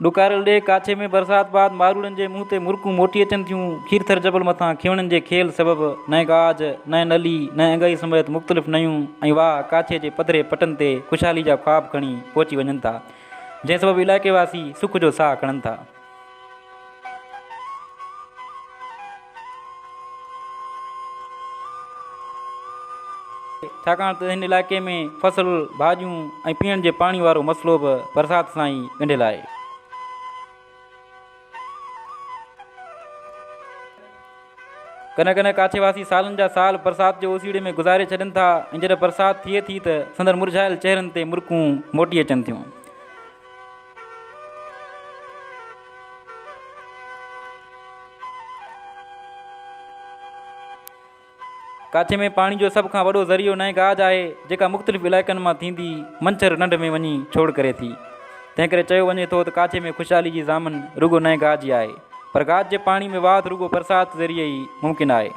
ڏڪاريل ڏيهه ڪاڇي ۾ برسات بعد ماروئڙن جي منهن تي مرڪون موٽي اچن ٿيون. کيرٿر جبل مٿان کيوڻن جي کيل سبب نئين گاج، نئين نلي، نئين انگئي سميت مختلف نيون ۽ واهه ڪاڇي جي پڌري پٽن تي خوشحالي جا خواب کڻي پهچي وڃن ٿا، جنهن سبب علائقي واسي سک جو ساهه کڻن ٿا. ڇاڪاڻ ته هن علائقي ۾ فصل، ڀاڄيون ۽ پيئڻ جي پاڻي وارو مسئلو به برسات سان ئي ڳنڍيل آهي. ڪڏهن ڪڏهن ڪاڇي واسي سالن جا سال برسات جي اوسيئڙي ۾ گذاري ڇڏين ٿا ۽ جڏهن برسات ٿئي ٿي ته سندن مرجهايل چهرن تي مرڪون موٽي اچن ٿيون. ڪاڇي ۾ پاڻي جو سڀ کان وڏو ذريعو نئين گاج آهي، جيڪا مختلف علائقن مان ٿيندي منڇر ڍنڍ ۾ وڃي ڇوڙ ڪري ٿي. تنهن ڪري چيو وڃي ٿو ته ڪاڇي ۾ خوشحالي جي ضامن رڳو نئين گاج ئي آهي. پر گاج جي پاڻي ۾ واڌ رڳو برسات ذريعي ئي ممڪن آهي.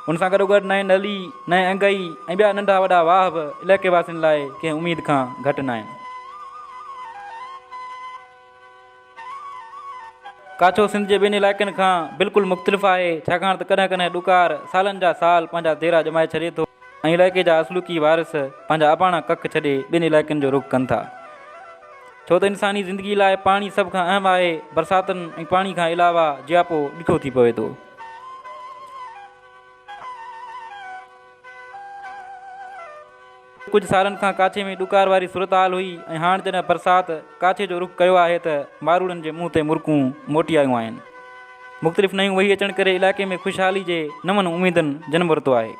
ان سان گڏوگڏ نئين نلي، نئين انگئي ۽ ٻيا ننڍا وڏا واهه به علائقي واسين لاء ڪنهن اميد کان گهٽ ناهن. ڪاڇو سنڌ جي ٻين علائقن کان بلڪل مختلف آهي، ڇاڪاڻ ته ڪڏهن ڪڏهن ڏڪار سالن جا سال پنهنجا ديرا ڄمائي ڇڏي ٿو ۽ علائقي جا اصلوڪي وارث پنهنجا اباڻا ڪک ڇڏي ٻين علائقن جو رخ ڪن ٿا. ڇو ته انساني زندگي لاء پاڻي سڀ کان اهم آهي، برساتن ۽ پاڻي کان علاوه جياپو ڏکيو ٿي پوي ٿو. ڪجهه سالن کان ڪاڇي ۾ ڏڪار واري صورتحال هئي ۽ هاڻ جڏهن برسات ڪاڇي جو رخ ڪيو آهي ته ماروئڙن جي منهن تي مرڪون موٽي آيون آهن. مختلف نيون وهي اچڻ ڪري علائقي ۾ خوشحالي جي نون اميدن جنم ورتو آهي.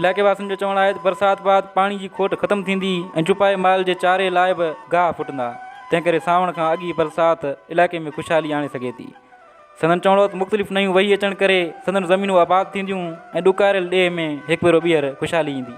علائقي واسين جو چوڻ آهي ته برسات بعد پاڻي جي کوٽ ختم ٿيندي ۽ چوپائي مال جي چاري لاء به گاهه ڦٽندا، تنهن ڪري سانوڻ کان اڳ ئي برسات علائقي ۾ خوشحالي آڻي سگهي ٿي. سندن چوڻ هو ته مختلف نيون وهي اچڻ ڪري سندن زمينون آباد ٿينديون ۽ ڏڪاريل ڏيهه ۾ هڪ ڀيرو ٻيهر خوشحالي ايندي.